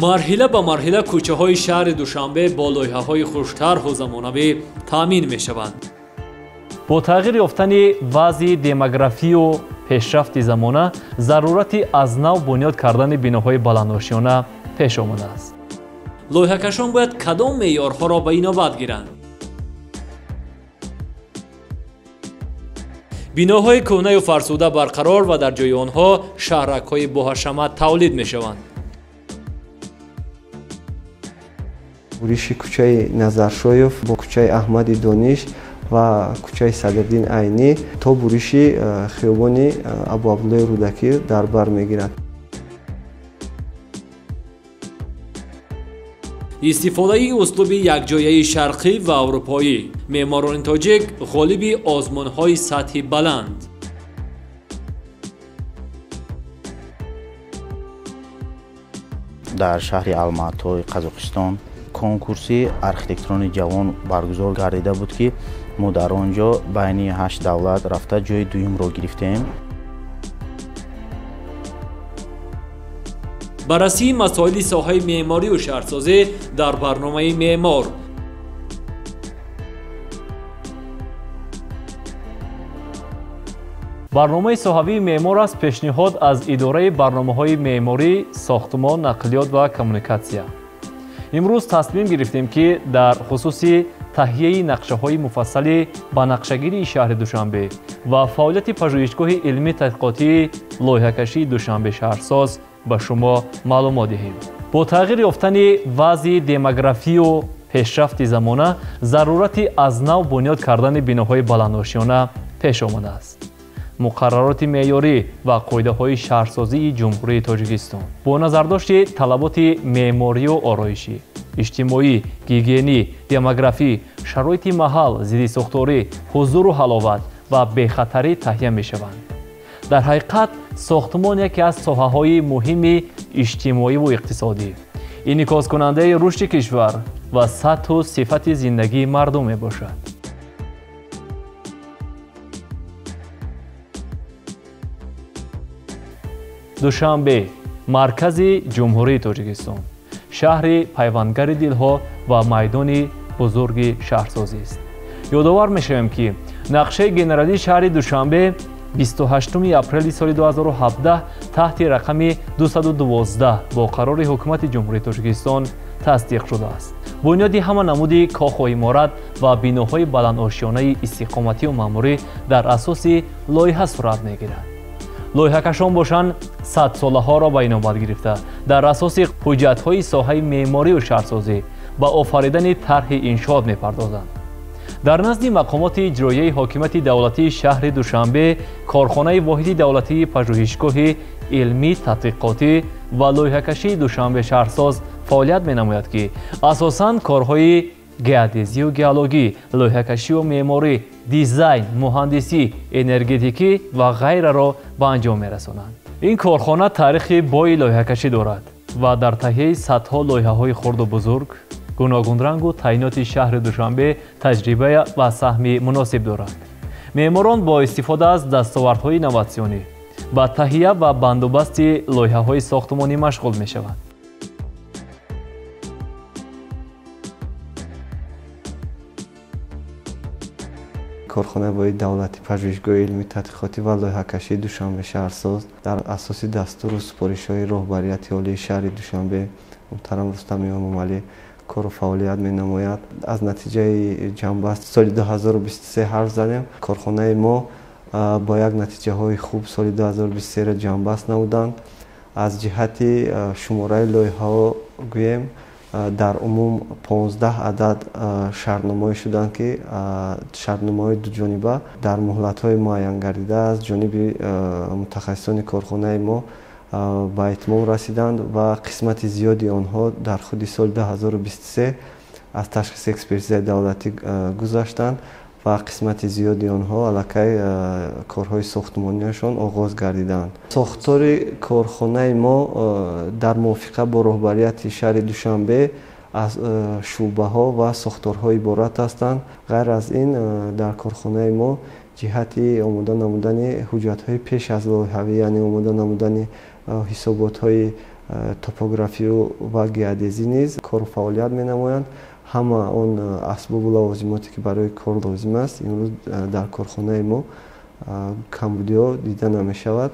Марҳила ба марҳила кӯчаҳои шаҳри Душанбе бо лоиҳаҳои хуштарҳу замонавӣ таъмин мешаванд. Бо тағйир ёфтани вазъи демографию пешрафти замона, зарурати аз нав бунёд кардани биноҳои баландошёна пеш омадааст. Лоиҳакашон бояд кадом меъёрҳоро ба инобат гиранд? Биноҳои кӯҳнаю фарсуда барқарор ва дар ҷои онҳо шаҳракҳои боҳашамат тавлид мешаванд. Буриши кӯчаи Назаршоев бо кӯчаи Аҳмади Дониш ва кӯчаи Садриддин Айнӣ то буриши хиёбони Абуабдуллои Рӯдакӣ дар бар мегирад. Истифодаи услуби якҷояи шарқӣ ва аврупоӣ. Меъморони тоҷик ғолиби озмунҳои сатҳи баланд. Дар шаҳри Алматои Қазоқистон конкурси архитектурони ҷавон баргузор гардида буд, ки мо дар он ҷо байни 8 давлат рафта ҷои дуюмро гирифтем. Баррасии масоили соҳаи меъморию шаҳрсозӣ дар барномаи «Меъмор». Барномаи соҳавии «Меъмор» аст пешниҳод аз идораи барномаҳои меъморӣ, сохтмон, нақлиёт ва коммуникатсия. Имрӯз тасмим гирифтем, ки дар хусуси таҳияи нақшаҳои муфассали ба нақшагирии шаҳри Душанбе ва фаъолияти пажӯҳишгоҳи илмии тадқиқотии лоиҳакашии Душанбе шаҳрсоз ба шумо маълумот диҳем. Бо тағйир ёфтани вазъи демографию пешрафти замона, зарурати аз нав бунёд кардани биноҳои баландошёна пеш омадааст. Муқаррароти меъёрӣ ва қоидаҳои шаҳрсозии Ҷумҳурии Тоҷикистон бо назардошти талаботи меъморию ороишӣ, иҷтимоӣ, гигиенӣ, демографӣ, шароити маҳал, зиддисохторӣ, ҳузуру ҳаловат ва бехатарӣ таҳия мешаванд. Дар ҳақиқат, сохтмон яке аз соҳаҳои муҳими иҷтимоиву иқтисодӣ, инъикоскунандаи рушди кишвар ва сатҳу сифати зиндагии мардум мебошад. Душанбе, маркази Ҷумҳурии Тоҷикистон, шаҳри пайвандгари дилҳо ва майдони бузурги шаҳрсозист. Ёдовар мешавем, ки нақшаи генералии шаҳри Душанбе 28 апрели соли 2017 таҳти рақами 212 бо қарори Ҳукумати Ҷумҳурии Тоҷикистон тасдиқ шудааст. Бунёди ҳама намуди коху иморат ва биноҳои баландошёнаи истиқоматию маъмурӣ дар асоси лоиҳа сурат мегирад. Лоиҳакашон бошанд садсолаҳоро ба инобат гирифта, дар асоси ҳуҷҷатҳои соҳаи меъморию шаҳрсозӣ ба офаридани тарҳи иншоот мепардозанд. Дар назди мақомоти иҷроияи ҳокимияти давлатии шаҳри Душанбе корхонаи воҳиди давлатии пажӯҳишгоҳи илмӣ тадқиқотӣ ва лоиҳакашии Душанбе шаҳрсоз фаъолият менамояд, ки асосан корҳои геодезию геологӣ, лоиҳакашию меъморӣ, дизайн, муҳандисӣ, энергетикӣ ва ғайраро ба анҷом мерасонанд. Ин корхона таърихи бои лоиҳакашӣ дорад ва дар таҳияи садҳо лоиҳаҳои хурду бузург, гуногунрангу таъиноти шаҳри Душанбе таҷриба ва саҳми муносиб дорад. Меъморон бо истифода аз дастовардҳои инноватсионӣ ба таҳия ва бандубасти лоиҳаҳои сохтмонӣ машғул мешаванд. Корхонаи воҳиди давлатии пажӯҳишгоҳи илмии тадқиқотӣ ва лоиҳакашии Душанбе шаҳрсоз дар асоси дастуру супоришҳои роҳбарияти олии шаҳри Душанбе муҳтарам Рустам Эмомалӣ кору фаъолият менамояд. Аз натиҷаи ҷамъбаст соли 2023 ҳарф задем. Корхонаи мо бо як натиҷаҳои хуб соли 2023-ро ҷамъбаст намуданд. Аз ҷиҳати шумораи лоиҳаҳо гӯем, дар умум 15 адад шартномаҳое шуданд, ки шартномаҳои дуҷониба дар муҳлатҳои муайян гардида аз ҷониби мутахассисони корхонаи мо ба итмом расиданд ва қисмати зиёди онҳо дар худи соли 2023 аз ташхиси экспертизаи давлатӣ гузаштанд ва қисмати зиёди онҳо аллакай корҳои сохтмониашон оғоз гардиданд. Сохтори корхонаи мо дар мувофиқа бо роҳбарияти шаҳри Душанбе аз шӯъбаҳо ва сохторҳо иборат ҳастанд. Ғайр аз ин, дар корхонаи мо ҷиҳати омода намудани ҳуҷҷатҳои пеш аз лоиҳавӣ, яъне омода намудани ҳисоботҳои топографию ва геодезӣ низ кору фаъолият менамоянд. Ҳама он асбобу лавозимоте ки барои кор лозим аст, имрӯз дар корхонаи мо камбудиҳо дида намешавад.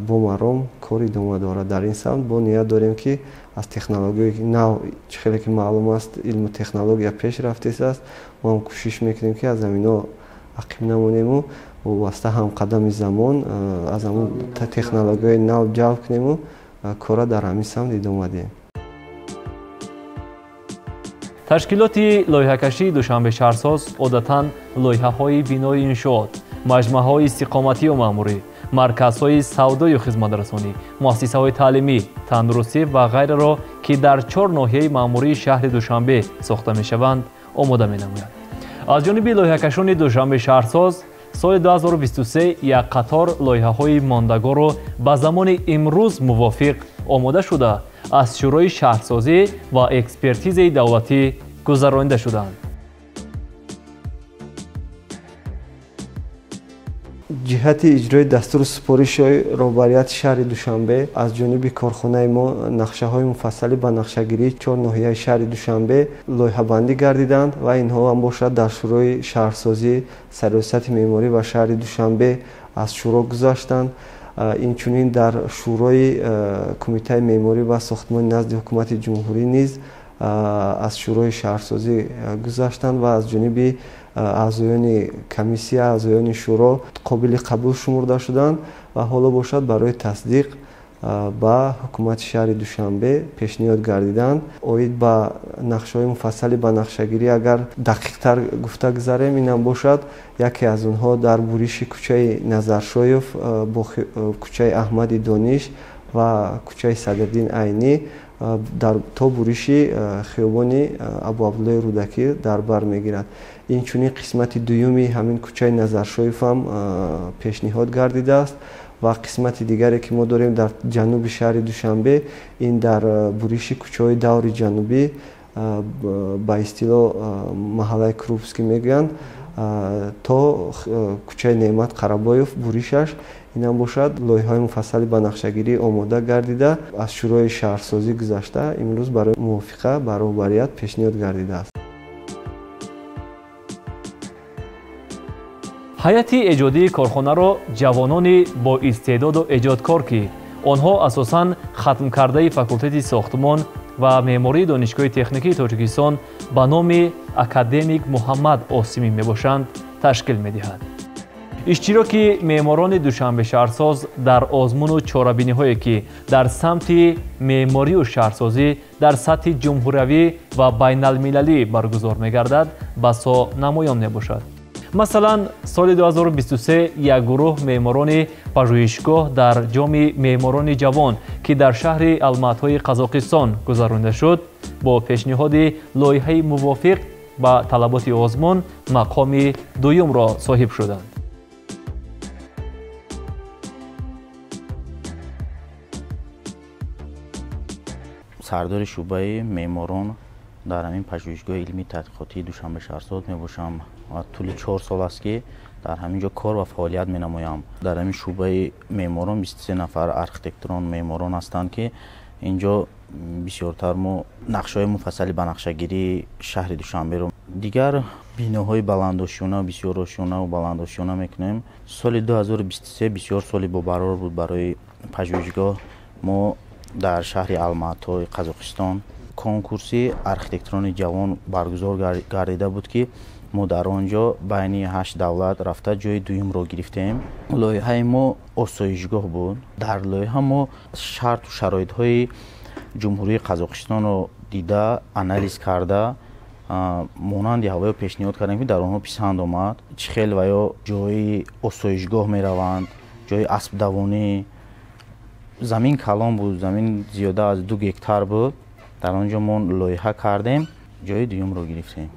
Бо маром кор идома дорад дар ин самт. Бо ният дорем ки аз технологияи нав, чӣ хеле ки маълум аст, илму технология пеш рафтааст, мо ҳам кӯшиш мекунем ки аз ҳамино ақиб намонему вобаста ҳамқадами замон аз ҳамон технологияи нав ҷалб кунему кора дар ҳамин самт идома диҳем. Ташкилоти лоиҳакашии Душанбе шаҳрсоз одатан лоиҳаҳои бинои иншоот, маҷмӯаҳои истиқоматию маъмурӣ, марказҳои савдою хизматрасонӣ, муассисаҳои таълимӣ, тандурустӣ ва ғайраро, ки дар 4 ноҳияи маъмурии шаҳри Душанбе сохта мешаванд, омода менамояд. Аз ҷониби лоиҳакашони Душанбе шаҳрсоз соли 2023 як қатор лоиҳаҳои мондагорро ба замони имрӯз мувофиқ омода шуда, аз Шӯрои шаҳрсозӣ ва экспертизаи давлатӣ гузаронида шуданд. Ҷиҳати иҷрои дастуру супоришҳои роҳбарияти шаҳри Душанбе аз ҷониби корхонаи мо нақшаҳои муфассалӣ ба нақшагирии 4 ноҳияи шаҳри Душанбе лоиҳабандӣ гардиданд ва инҳо ҳам бошад дар Шӯрои шаҳрсозӣ, сарриёсати меъморӣ ва шаҳри Душанбе аз шӯро гузаштанд. Инчунин дар Шӯрои Кумитаи меъморӣ ва сохтмони назди Ҳукумати Ҷумҳурӣ низ аз Шӯрои шаҳрсозӣ гузаштанд ва аз ҷониби аъзоёни комиссия, аъзоёни шӯро қобили қабул шумурда шуданд ва ҳоло бошад барои тасдиқ ба ҳукумати шаҳри Душанбе пешниҳод гардиданд. Оид ба нақшаҳои муфассалӣ ба нақшагирӣ агар дақиқтар гуфта гузарем, инам бошад яке аз онҳо дар буриши кӯчаи Назаршоев бо кӯчаи Аҳмади Дониш ва кӯчаи Садриддин Айнӣ то буриши хиёбони Абуабдуллои Рӯдакӣ дар бар мегирад. Инчунин қисмати дуюми ҳамин кӯчаи Назаршоев ҳам пешниҳод гардидааст ва қисмати дигаре ки мо дорем дар ҷануби шаҳри Душанбе, ин дар буриши кӯчаҳои даври ҷанубӣ, ба истилоҳ маҳаллаи Крупский мегӯянд, то кӯчаи Неъмат Қарабоев буришаш, инам бошад лоиҳаҳои муфассалӣ ба нақшагирӣ омода гардида, аз Шӯрои шаҳрсозӣ гузашта, имрӯз барои мувофиқа ба роҳбарият пешниҳод гардидааст. Ҳайати эҷодии корхонаро ҷавонони бо истеъдоду эҷодкор, ки онҳо асосан хатмкардаи факултети сохтмон ва меъмории Донишгоҳи техникии Тоҷикистон ба номи академик Муҳаммад Осимӣ мебошанд, ташкил медиҳад. Иштироки меъморони Душанбе шаҳрсоз дар озмуну чорабиниҳое, ки дар самти меъморию шаҳрсозӣ дар сатҳи ҷумҳуриявӣ ва байналмилалӣ баргузор мегардад, басо намоён мебошад. Масалан, соли 2023 як гурӯҳ меъморони пажӯҳишгоҳ дар ҷоми меъморони ҷавон, ки дар шаҳри Алматои Қазоқистон гузаронида шуд, бо пешниҳоди лоиҳаи мувофиқ ба талаботи озмун мақоми дуюмро соҳиб шуданд. Сардори шӯъбаи меъморон дар ҳамин пажӯҳишгоҳи илмии тадқиқотии Душанбе шаҳрсоз мебошам ва тӯли 4 сол аст ки дар ҳамин ҷо кор ва фаъолият менамоям. Дар ҳамин шӯъбаи меъморон 23 нафар архитекторон, меъморон ҳастанд, ки ин ҷо бисёртар мо нақшаҳои муфассали ба нақшагирии шаҳри Душанберо, дигар биноҳои баландошёна, бисёрошёнаву баландошёна мекунем. Соли 2023 бисёр соли бобарор буд барои пажӯҳишгоҳ. Мо дар шаҳри Алматои Қазоқистон конкурси архитекторони ҷавон баргузор гардида буд, ки мо дар он ҷо байни 8 давлат рафта ҷои дуюмро гирифтем. Лоиҳаи мо осоишгоҳ буд. Дар лоиҳа мо шарту шароитҳои Ҷумҳурии Қазоқистонро дида, анализ карда, монанди ҳавоё пешниҳод кардем, ки дар онҳо писанд омад. Чӣ хел ва ё ҷои осоишгоҳ мераванд, ҷои аспдавонӣ. Замин калон буд, замин зиёда аз 2 гектар буд. Дар он ҷо мо лоиҳа кардем, ҷои дуюмро гирифтем.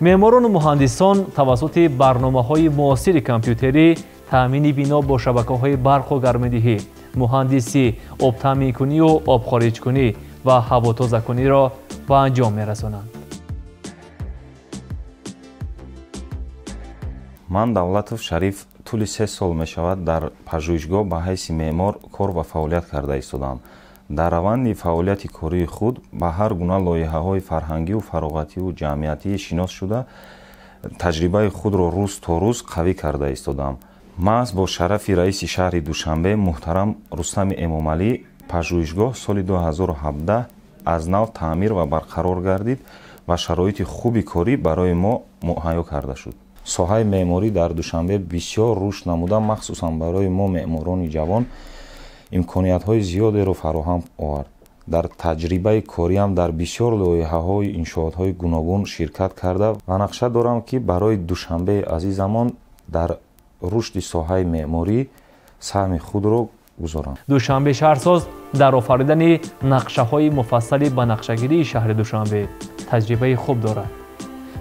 Меъморону муҳандисон тавассути барномаҳои муосири компютерӣ таъмини бино бо шабакаҳои барқу гармидиҳӣ, муҳандисӣ, обтаъминкунию обхориҷкунӣ ва ҳавотозакуниро ба анҷом мерасонанд. Ман Давлатов Шариф тӯли 3 сол мешавад дар пажӯҳишгоҳ ба ҳайси меъмор кор ва фаъолият карда истодам. Дар раванди фаъолияти кории худ ба ҳар гуна лоиҳаҳои фарҳангию фароғативу ҷамъиятӣ шинос шуда, таҷрибаи худро рӯз то рӯз қавӣ карда истодам. Маҳз бо шарафи раиси шаҳри Душанбе муҳтарам Рустами Эмомалӣ пажӯҳишгоҳ соли 2017 аз нав таъмир ва барқарор гардид ва шароити хуби корӣ барои мо муҳайё карда шуд. Соҳаи меъморӣ дар Душанбе бисёр рушд намуда, махсусан барои мо меъморони ҷавон имкониятҳои зиёдеро фароҳам овард. Дар таҷрибаи кориам дар бисёр лоиҳаҳои иншоотҳои гуногун ширкат карда ва нақша дорам, ки барои Душанбеи азизамон дар рушди соҳаи меъморӣ саҳми худро гузорам. Душанбе шаҳрсоз дар офаридани нақшаҳои муфассали ба нақшагирии шаҳри Душанбе таҷрибаи хуб дорад.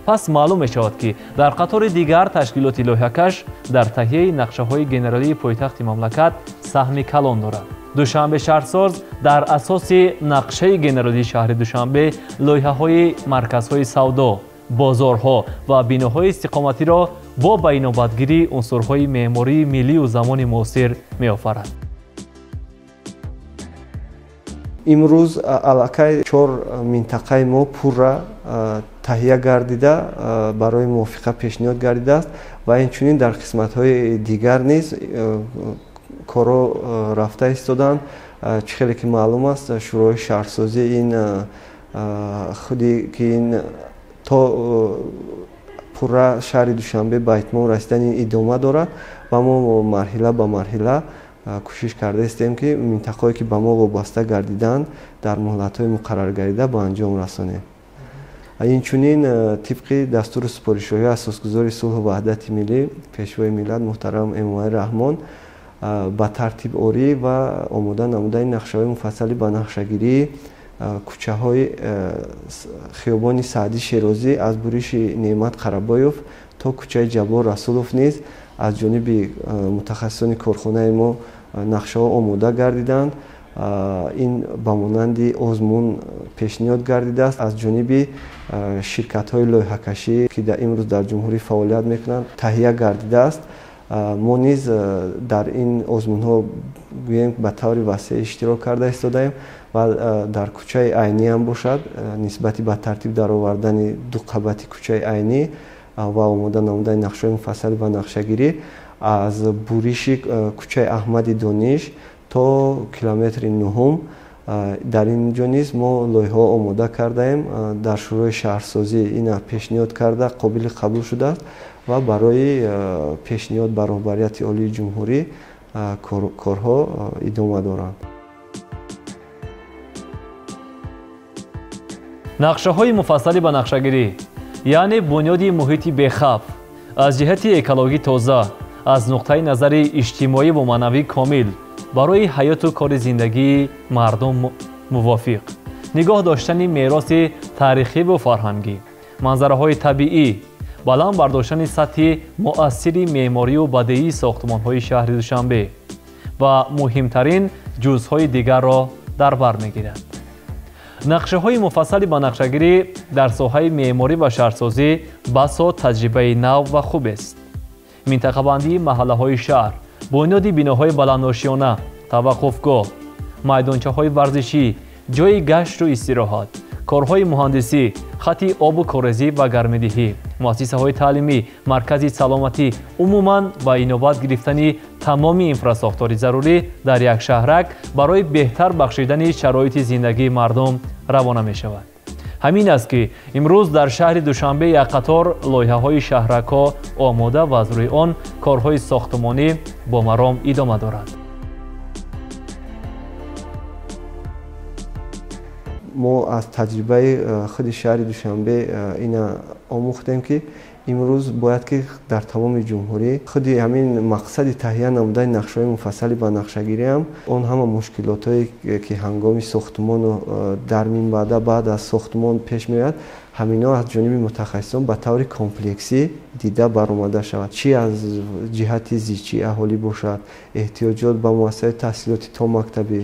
Пас маълум мешавад, ки дар қатори дигар ташкилоти лоиҳакаш дар таҳияи нақшаҳои генералии пойтахти мамлакат саҳми калон дорад. Душанбе шаҳрсоз дар асоси нақшаи генералии шаҳри Душанбе лоиҳаҳои марказҳои савдо, бозорҳо ва биноҳои истиқоматиро бо ба инобатгирии унсурҳои меъмории миллию замони муосир меофарад. Имрӯз аллакай 4 минтақаи мо пурра таҳия гардида, барои мувофиқа пешниҳод гардидааст ва инчунин дар қисматҳои дигар низ корҳо рафта истоданд. Чӣ хеле ки маълум аст, Шӯрои шаҳрсозӣ ин худи ки ин то пурра шаҳри Душанбе ба итмом расидани идома дорад ва мо марҳила ба марҳила кӯшиш карда истем, ки минтақаҳое ки ба мо вобаста гардиданд дар муҳлатҳои муқарраргардида ба анҷом расонем. Инчунин тибқи дастуру супоришҳои асосгузори сулҳу ваҳдати миллӣ, пешвои миллат муҳтарам Эмомалӣ Раҳмон ба тартиборӣ ва омода намудани нақшаҳои муфассали ба нақшагирии кӯчаҳои хиёбони Саъдӣ Шерозӣ аз буриши Неъмат Қарабоев то кӯчаи Ҷаббор Расулов низ аз ҷониби мутахассисони корхонаи мо нақшаҳо омода гардиданд. Ин ба монанди озмун пешниҳод гардидааст аз ҷониби ширкатҳои лоиҳакашӣ, ки имрӯз дар ҷумҳурӣ фаъолият мекунанд, таҳия гардидааст. Мо низ дар ин озмунҳо гӯем ба таври васеъ иштирок карда истодаем ва дар кӯчаи Айнӣ ҳам бошад нисбати ба тартиб даровардани 2 қабати кӯчаи Айнӣ ва омода намудани нақшаҳои муфассали ба нақшагирӣ аз буриши кӯчаи Аҳмади Дониш то километри 9 дар ин ҷо низ мо лоиҳаҳо омода кардаем. Дар Шӯрои шаҳрсозӣ ина пешниҳод карда қобили қабул шудааст ва барои пешниҳод ба роҳбарияти олии ҷумҳурӣ корҳо идома доранд. Нақшаҳои муфассали ба нақшагирӣ, яъне бунёди муҳити бехавф, аз ҷиҳати экологӣ тоза, аз нуқтаи назари иҷтимоӣ ва маънавӣ комил, барои ҳаёту кори зиндагии мардум мувофиқ, нигоҳ доштани мероси таърихиву фарҳангӣ, манзараҳои табиӣ, баланд бардоштани сатҳи муассири меъморию бадеии сохтмонҳои шаҳри Душанбе ва муҳимтарин ҷузъҳои дигарро дар бар мегирад. Нақшаҳои муфассали ба нақшагирӣ дар соҳаи меъморӣ ва шаҳрсозӣ басо таҷрибаи нав ва хубест. Минтақабандии маҳаллаҳои шаҳр, бунёди биноҳои баландошёна, таваққуфгоҳ, майдончаҳои варзишӣ, ҷойи гашту истироҳат, корҳои муҳандисӣ, хати обу корезӣ ва гармидиҳӣ, муассисаҳои таълимӣ, маркази саломатӣ, умуман ба инобат гирифтани тамоми инфрасохтори зарурӣ дар як шаҳрак барои беҳтар бахшидани шароити зиндагии мардум равона мешавад. Ҳамин аст, ки имрӯз дар шаҳри Душанбе як қатор лоиҳаҳои шаҳракҳо омода ва аз рӯи он корҳои сохтмонӣ бо маром идома дорад. Мо аз таҷрибаи худи шаҳри Душанбе ина омӯхтем, ки имрӯз бояд ки дар тамоми ҷумҳурӣ худи ҳамин мақсади таҳия намудани нақшаҳои муфассали ба нақшагирӣ ҳам он ҳама мушкилотҳое ки ҳангоми сохтмону дар минбаъда баъд аз сохтмон пеш меояд, ҳаминҳо аз ҷониби мутахассисон ба таври комплексӣ дида баромада шавад. Чӣ аз ҷиҳати зичии аҳолӣ бошад, эҳтиёҷот ба муассисаи таҳсилоти томактабӣ,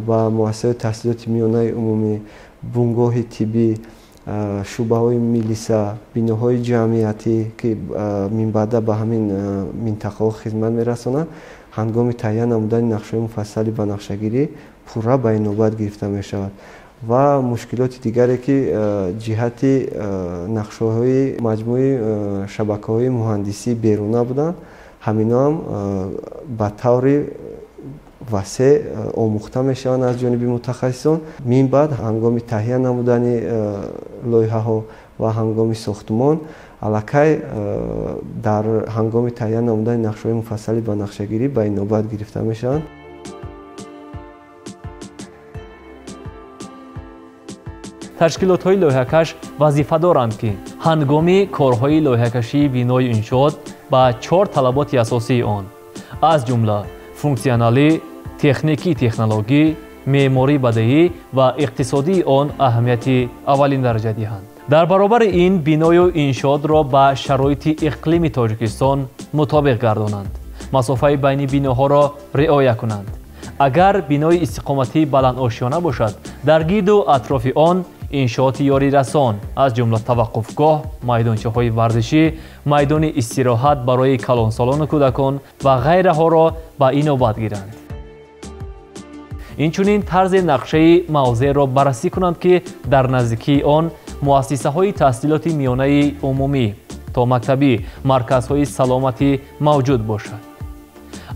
ба муассисаи таҳсилоти миёнаи умумӣ, бунгоҳи тиббӣ, шӯъбаҳои милиса, биноҳои ҷамъиятӣ, ки минбаъда ба ҳамин минтақаҳо хизмат мерасонанд, ҳангоми таҳия намудани нақшаҳои муфассали банақшагирӣ пурра ба инобат гирифта мешавад. Ва мушкилоти дигаре, ки ҷиҳати нақшаҳои маҷмӯи шабакаҳои муҳандисии беруна буданд, ҳаминҳо ҳам ба таври васеъ омӯхта мешаванд аз ҷониби мутахассисон. Мин баъд ҳангоми таҳия намудани лоиҳаҳо ва ҳангоми сохтмон, аллакай дар ҳангоми таҳия намудани нақшаҳои муфассали банақшагирӣ ба инобат гирифта мешаванд. Ташкилотҳои лоиҳакаш вазифа доранд, ки ҳангоми корҳои лоиҳакашии биною иншоот ба 4 талаботи асосии он, аз ҷумла функсионалӣ, техникӣ, технологӣ, меъморӣ, бадеӣ ва иқтисодии он аҳамияти аввалин дараҷа диҳанд. Дар баробари ин биною иншоотро ба шароити иқлими Тоҷикистон мутобиқ гардонанд, масофаи байни биноҳоро риоя кунанд. Агар бинои истиқоматӣ баландошёна бошад, дар гирду атрофи он иншооти ёрирасон, аз ҷумла таваққуфгоҳ, майдончаҳои варзишӣ, майдони истироҳат барои калонсолону кӯдакон ва ғайраҳоро ба инобат гиранд. Инчунин тарзи нақшаи мавзеъро баррасӣ кунанд, ки дар наздикии он муассисаҳои таҳсилоти миёнаи умумӣ, томактабӣ, марказҳои саломатӣ мавҷуд бошад.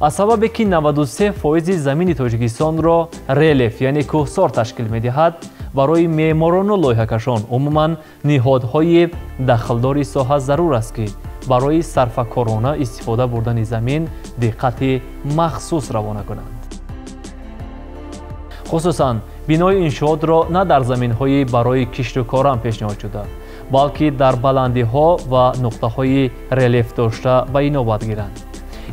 Аз сабабе ки 93% замини Тоҷикистонро релеф, яъне кӯҳсор ташкил медиҳад, барои меъморону лоиҳакашон умуман ниҳодҳои дахлдори соҳа зарур аст, ки барои сарфакорона истифода бурдани замин диққати махсус равона кунанд. Хусусан бинои иншоотро на дар заминҳои барои кишту корам пешниҳод шуда, балки дар баландиҳо ва нуқтаҳои релеф дошта ба инобат гиранд.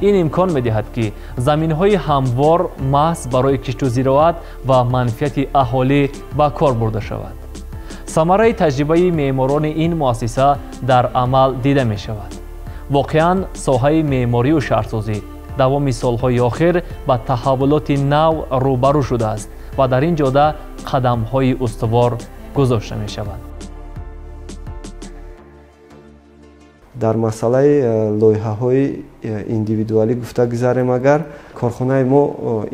Ин имкон медиҳад, ки заминҳои ҳамвор маҳз барои кишту зироат ва манфиати аҳолӣ ба кор бурда шавад. Самараи таҷрибаи меъморони ин муассиса дар амал дида мешавад. Воқеан соҳаи меъморию шаҳрсозӣ давоми солҳои охир ба таҳаввулоти нав рӯбарӯ шудааст ва дар ин ҷода қадамҳои устувор гузошта мешавад. Дар масъалаи лоиҳаҳои индивидуалӣ гуфта гузарем, агар корхонаи мо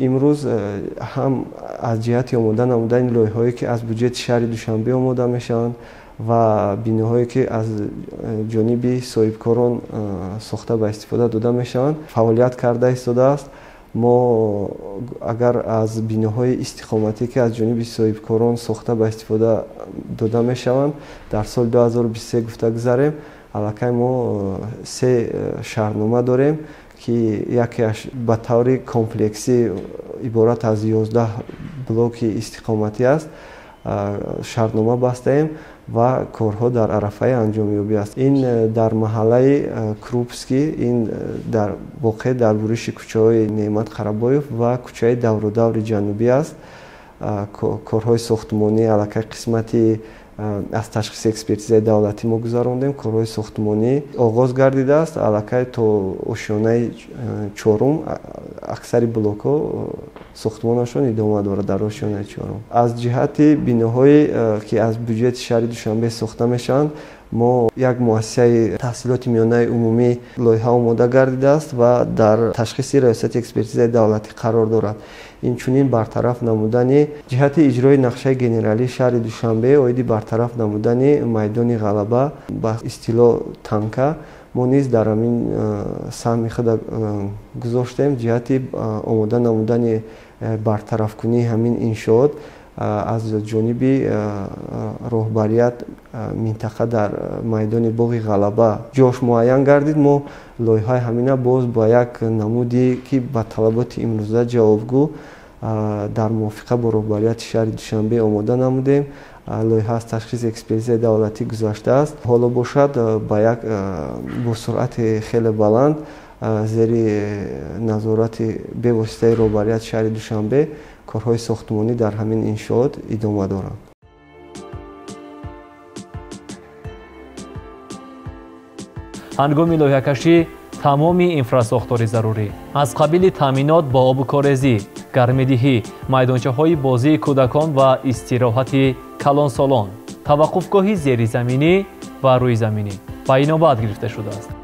имрӯз ҳам аз ҷиҳати омода намудани лоиҳаҳое, ки аз буҷети шаҳри Душанбе омода мешаванд ва биноҳое, ки аз ҷониби соҳибкорон сохта ба истифода дода мешаванд, фаъолият карда истодааст. Мо агар аз биноҳои истиқоматӣ, ки аз ҷониби соҳибкорон сохта ба истифода дода мешаванд, дар соли 2023 гуфта гузарем, аллакай мо 3 шаҳрнома дорем, ки якеаш ба таври комплексӣ иборат аз 11 блоки истиқоматӣ аст. Шаҳрнома бастаем ва корҳо дар арафаи анҷомёбӣ аст. Ин дар маҳаллаи Крупский, ин дар воқеъ дар буриши кӯчаҳои Неъмат Қарабоев ва кӯчаи Даврудаври Ҷанубӣ аст. Корҳои сохтмонӣ аллакай қисмати аз ташхиси экспертизаи давлатӣ мо гузарондем. Корҳои сохтмонӣ оғоз гардидааст. Аллакай то ошёнаи чорум аксари блокҳо сохтмонашон идома дорад дар ошёнаи чорум. Аз ҷиҳати биноҳое, ки аз буҷети шаҳри Душанбе сохта мешаванд, мо як муассисаи таҳсилоти миёнаи умумӣ лоиҳа омода гардидааст ва дар ташхиси раёсати экспертизаи давлатӣ қарор дорад. Инчунин бартараф намудани ҷиҳати иҷрои нақшаи генералии шаҳри Душанбе оиди бартараф намудани майдони Ғалаба ба истилоҳ танка, мо низ дар ҳамин саҳми худ гузоштем ҷиҳати омода намудани бартарафкунии ҳамин иншоот аз ҷониби роҳбарият минтақа дар майдони боғи Ғалаба ҷош муайян гардид. Мо лоиҳаи ҳамина боз ба як намуде, ки ба талаботи имрӯза ҷавобгӯ дар мувофиқа бо роҳбарияти шаҳри Душанбе омода намудем. Лоиҳа аз ташхиси экспертизаи давлатӣ гузаштааст. Ҳоло бошад ба як бо суръати хеле баланд зери назорати бевоситаи роҳбарияти шаҳри Душанбе корҳои сохтмонӣ дар ҳамин иншоот идома доранд. Ҳангоми лоиҳакашӣ тамоми инфрасохтори зарурӣ аз қабили таъминот бо обу корезӣ, гармидиҳӣ, майдончаҳои бозии кӯдакон ва истироҳати калонсолон, таваққуфгоҳи зеризаминӣ ва рӯизаминӣ ба инобат гирифта шудааст.